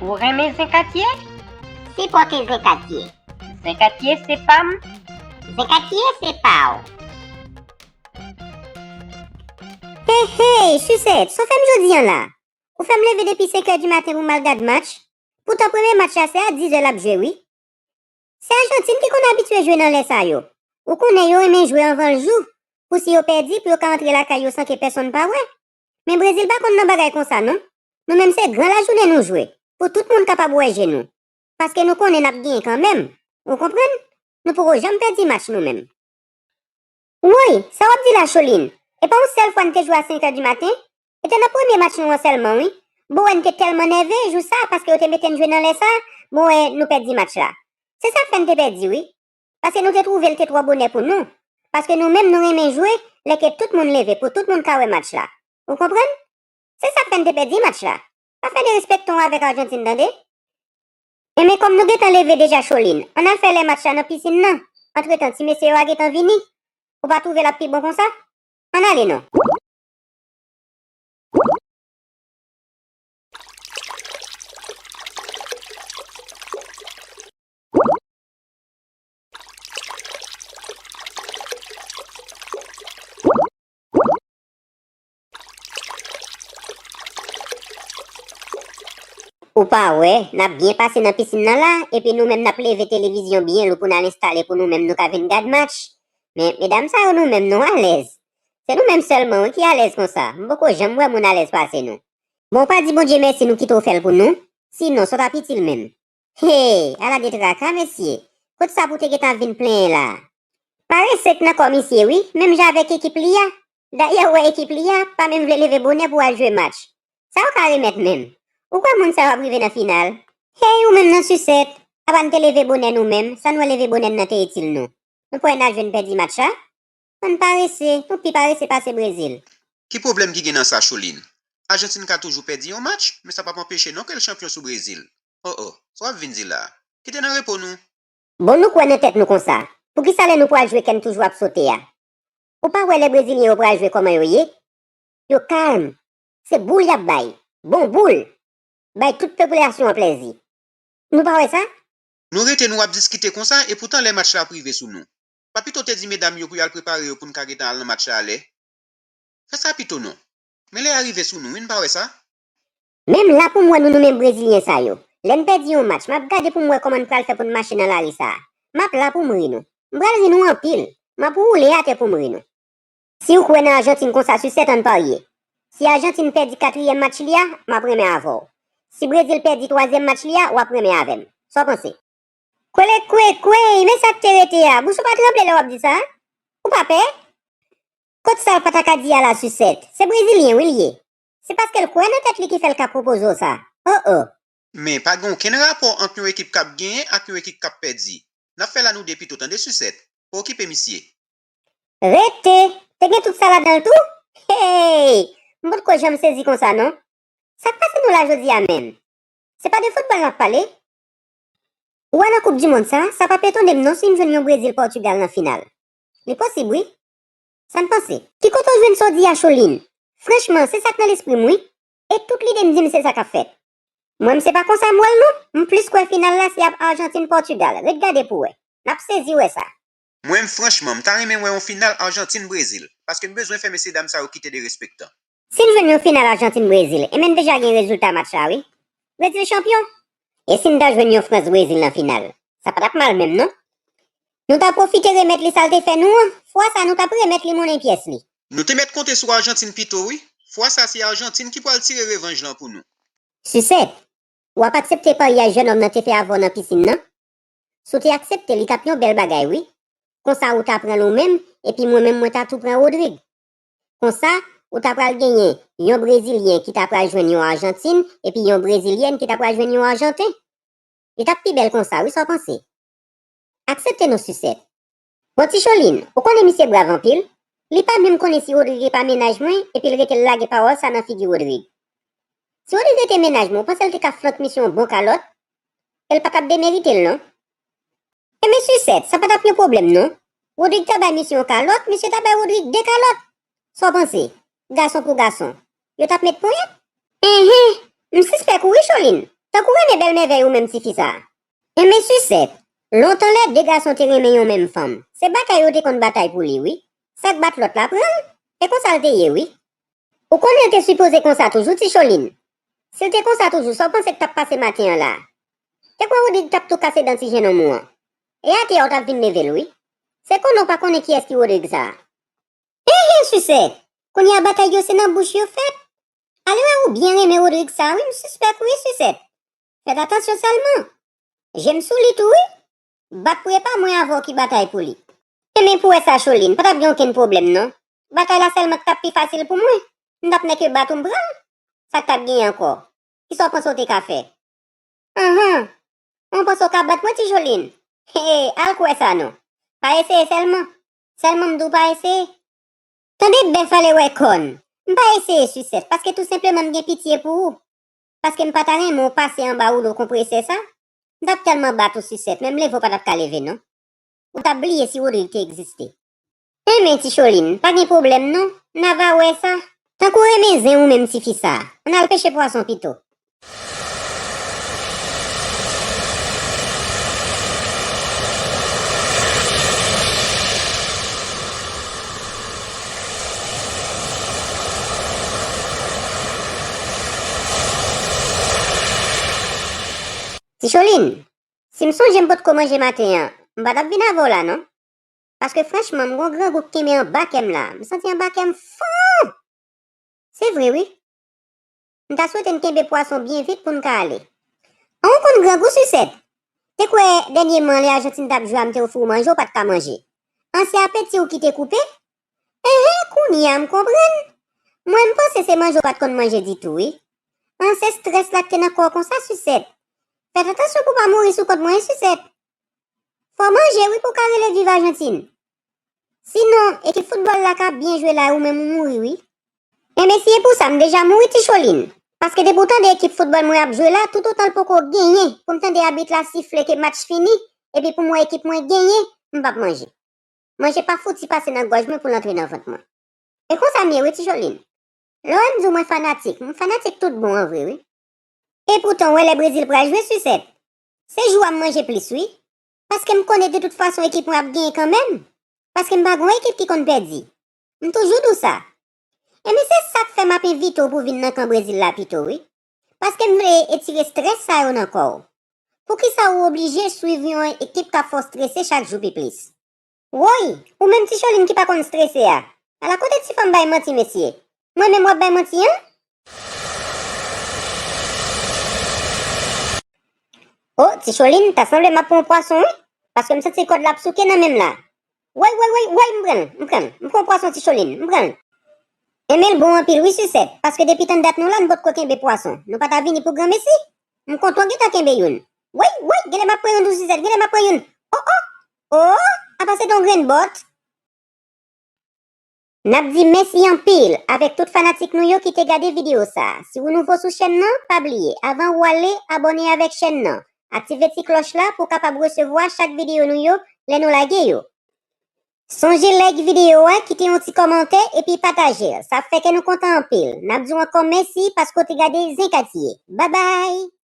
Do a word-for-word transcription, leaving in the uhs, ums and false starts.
Ou renmen Zen Katye? Sipòte Zen Katye. Zen Katye se pa m. Zen Katye se pa w. Hey, hey, Sucette, sa w fè m jodi a la? Ou fè m leve depi senk è di maten pou m al gad match. Poutan premye match la se a diz è l ap jwe, wi. Se Ajantin ki konn abitye jwe nan lè sa yo. Ou konnen yo renmen jwe anvan l jou, pou si yo pèdi, pou yo ka antre lakay yo san ke pèsonn pa wè. Men Brezil pa konn nan bagay konsa, non. Nou menm se gran lajounen nou jwe, pou tout moun kapab wè je nou. Paske nou konnen n ap genyen kanmenm. Ou konprann? Nou poko janm pèdi match nou menm. Woy, sa w ap di la, Choline? E pa yon sèl fwa n te jwe a senk è di maten? E te nan premye match nou an sèlman, wi. Bon, wè, n te tèlman nève jou sa, paske yo te mete n jwe nan lè sa, bon, wè, nou pèdi match la. Se sa k fè n te pèdi, wi. Paske nou te twouve l te twò bonè pou nou. Paske nou menm nou renmen jwe lè ke tout moun leve pou tout moun ka wè match la. Ou konprann? Se sa k fè n te pèdi match la. Pa fè derespektan w avèk Ajantin, tande? Enben, kòm nou gentan leve deja, Choline, ann al fè lè match la nan pisin nan. Antretan, ti mesye yo a gentan vini. Ou pa twouve l ap pi bon konsa? Ann ale non. Ou pa wè, n ap byen pase nan pisin nan la, epi nou menm n ap leve televizyon byen lou pou n al enstale pou nou menm nou ka vin gad match. Men, medam sa yo, nou menm nou alèz. Se nou menm sèlman, wi, ki alèz konsa. M poko janm wè moun alèz pase nou. Bon, pa di Bondye mèsi nou kite w fè l pou nou. Sinon, sa w t ap itil menm? Hey, ala de traka, mesye. Kot sa pou te gentan vin plenyen la? Parese k nan kò misye, wi, menm jan avèk ekip li a. Dayè, w wè ekip li a pa menm vle leve bonè pou al jwe match. Sa yo ka remèt menm? Ou kwè moun sa yo ap rive nan final? Hey, ou menm nan Sucette, apa n te leve bonè nou menm, sa n wè leve bonè n nan te itil nou? Nou pa wè n al jwenn pèdi match la? Ann parese, nou pi parese pase Brezil. Ki pwoblèm ki gen nan sa, Choline? Ajantin ka toujou pèdi yon match, men sa p ap anpeche non ke l chanpyon sou Brezil. Oh oh, sa w ap vin di la a? Kite nan repo nou. Bon, nou kwè nan tèt nou konsa. Poukisa lè nou pral jwe kè n toujou ap sote a? Ou pa wè lè Brezilyen yo pral jwe kòman yo ye? Yo kalm. Se boul y ap bay. Bon boul. Bay tout popilasyon an plèzi. Nou pa wè sa? Nou rete nou ap diskite konsa, epoutan lè match la ap rive sou nou. Pa pito w te di medam yo pou y al prepare yo pou n ka gentan al nan match la alè? Fè sa pito non. Men lè a rive sou nou, wi, n pa wè sa? Menm la pou m wè nou, nou menm Brezilyen sa yo. Lè n pèdi yon match, m ap gade pou m wè kòman n pral fè pou n mache nan lari sa a. M ap la pou m ri nou. M pral ri nou anpil. M ap woule atè pou m ri nou. Si w kwè nan Ajantin konsa, Sucette, ann parye. Si Ajantin pèdi katriyèm match li a, m ap renmen avè w. Si Brezil pèdi twazyèm match li a, w ap renmen avè m. Sa w panse? Kwelekwekwe, men sa k te rete a. Bouch ou pa tranble lè w ap di sa? Ou pa pè? Kot sa w pa ta ka di a la, Sucette? Se Brezilyen, wi, l ye. Se paske l kwè nan tèt li ki fè l ka pwopoze w sa. Oh oh. Men pa gen okenn rapò ant yon ekip k ap genyen ak yon ekip k ap pèdi. N ap fè la nou de pito, tande, Sucette. Pa okipe misye. Rete! Te gen tout sa ladan l tou? Hey! M potko janm sezi konsa non. Sa k pase nou la jodi a menm? Se pa de foutbòl n ap pale? Ou wè nan koup di mond sa, sa p ap etone m non si n jwenn yon Brezil Pòtigal nan final. Li posib wi. Sa n panse? Ki kote w jwenn sa w di a, Choline? Franchman, se sa k nan lespri m wi. E tout lide m di m se sa k ap fèt. Mwen m se pa konsa m wè l non. M plis kwè final la se ap Ajantin Pòtigal. Ret gade pou w wè. N ap sezi wè sa. Mwen m franchman, m ta renmen wè yon final Ajantin Brezil, paske m bezwen fè mesyedam sa yo kite derespektan. Si n jwenn yon final Ajantin Brezil, enben n deja gen rezilta match la wi. Brezil chanpyon. E si n ta jwenn yon Frans Brezil nan final? Sa pa t ap mal menm non. Nou ta pwofite remèt li sa l te fè nou an. Fwa sa nou t ap remèt li monnen pyès li. Nou te mèt konte sou Ajantin pito wi. Fwa sa se Ajantin ki pral tire revanj lan pou nou. Sisèt, w ap aksepte paryaj jènòm nan te fè avè w nan pisin nan? Si w te aksepte, li t ap yon bèl bagay wi. Konsa ou ta pran l ou menm, epi mwen menm mwen ta tou pran Rodrig. Konsa, ou ta pral genyen yon brezilyen ki ta pral jwenn yon ajantin, epi yon brezilyèn ki ta pral jwenn yon ajanten. Li t ap pi bèl konsa wi, sa w panse? Aksepte non Sisèt. Bon ti Choline, ou konnen misye brav anpil. Li pa menm konnen si Rodrig e pa mennaj mwen, epi l rete l lage pawòl sa nan figi Rodrig. Si Rodrig rete mennaj mwen, ou panse l te ka flank misye yon bon kalòt? E l pa t ap demerite l non. Enben Sisèt, sa pa t ap yon pwoblèm non. Rodrig ta bay misye yon kalòt, misye ta bay Rodrig de kalòt. Sa w panse? Gason pou gason. Yo t ap met ponyèt? Enhen, m sispèk ou wi Choline. Tankou renmen bèl mèvèy ou menm tifi sa. Enben Sisèt, lontan lè de gason te renmen yon menm fanm, se batay yo te konn batay pou li wi. Sa k bat lòt la pran l, e konsa l te ye wi. Ou konnen l te sipoze konsa toujou Ti Cholin. Si l te konsa toujou, sa w panse k t ap pase maten an la? Te kwè Rodrig t ap tou kase dan ti jennonm ou an. E atè a w t ap vin leve l wi. Se konnen w pa konnen kiyès ki Rodrig sa a. Enhen Sisèt, kounye a batay yo se nan bouch yo fèt. Ale wè ou byen renmen Rodrig sa wi, m sispèk wi Sisèt. Fèt atansyon sèlman. Je m sou li tou wi. Bat pou e pa mwen avè w ki batay pou li. Enben pou wè sa Cholin, pa t ap gen okenn pwoblèm non. Batay la sèlman k t ap pi fasil pou mwen. M t ap nèk yo bat ou m pran l. Sa k t ap genyen ankò? Kisa w panse w te ka fè? Anhan. Ou panse w ka bat mwen Ti Cholin? He, al kwè sa non. Pa eseye sèlman. Sèlman m di w pa eseye. Tande bèf ale wè kòn. M pa eseye Sisèt, paske tou senpleman m gen pitye pou ou. Paske m pa ta renmen w pase anba woulo konpresè sa. M t ap tèlman bat ou Sisèt, menm leve w pa t ap ka leve non. Ou t ap bliye si Rodrig te egziste. Enben Ti Cholin, pa gen pwoblèm non, n a va wè sa. Tankou renmen zen ou menm tifi sa, ann al peche pwason pito. Ti Cholin, si m sonje m potko manje maten an, m pa t ap vin avè w la non. Paske franchman, m gon grangou k kenbe anba kè m la. M santi anba kè m fon. Se vre wi. M ta swete n kenbe pwason byen vit pou n ka ale. An ou konn grangou Sisèt? Te kwè dènyèman lè Ajantin t ap jwe a m te ofri w manje w pa t ka manje. An se apeti w ki te koupe? Enhen, kounye a m konprann. Mwen m panse se manje w pa t konn manje ditou wi. An se strès la k te nan kò w konsa Sisèt. Fèt atansyon pou w pa mouri sou kont mwen wi Sisèt. Fò w manje wi pou w ka rele viv Ajantin. Sinon, ekip foutbòl la ka byen jwe la ou menm ou mouri wi. Enben si e pou sa m deja mouri Ti Cholin. Paske depi w tande ekip foutbòl mwen ap jwe la, toutotan l poko genyen, pou m tande abit la sifle ke match fini, epi pou m wè ekip mwen genyen, m p ap manje. Manje pa fouti pase nan gòj mwen pou l antre nan vant mwen. E konsa m ye wi Ti Cholin. Lè w wè m di w mwen fanatik, m fanatik tout bon an vre wi. Epoutan w wè lè Brezil pral jwe Sisèt, se jou a m manje plis wi. Paske m konnen de tout fason ekip mwen ap genyen kanmenm. Paske m pa gon ekip ki konn pèdi. M toujou di w sa. Enben se sa k fè m ap envite w pou w vin nan kan Brezil la pito wi. Paske m vle etire strès sa yo nan kò w. Poukisa ou oblije swiv yon ekip k ap fè w strese chak jou pi plis? Woy, ou menm Ti Cholin ki pa konn strese a. Ala kote ti fanm bay manti mesye. Mwen menm w ap bay manti an? O, Ti Cholin, ta sanble m ap pran yon pwason wi. Paske m santi kòd la ap souke nan men m la. Woy, woy, woy, woy, m pran l, m pran l, m pran yon pwason Ti Cholin, m pran l. Enben l bon anpil wi Sisèt, paske depi tann dat nou la n potko kenbe pwason. Nou pa ta vini pou granmesi. M kontan w gentan kenbe youn. Woy, woy, genlè m ap pran youn tou Sisèt, genlè m ap pran youn. O, o, o, apa se t on grenn bòt. N ap di mèsi anpil avèk tout fanatik nou yo ki te gade videyo sa. Si w nouvo sou chèn nan, pa bliye, avan ou ale, abòne avèk chèn nan. Aktive ti klòch la pou w kapab resevwa chak videyo nou yo lè nou lage yo. Sonje like videyo a, kite yon ti kòmantè epi pataje l. Sa ap fè kè nou kontan anpil. N ap di w ankò mèsi paske w te gade Zen Katye. Babay!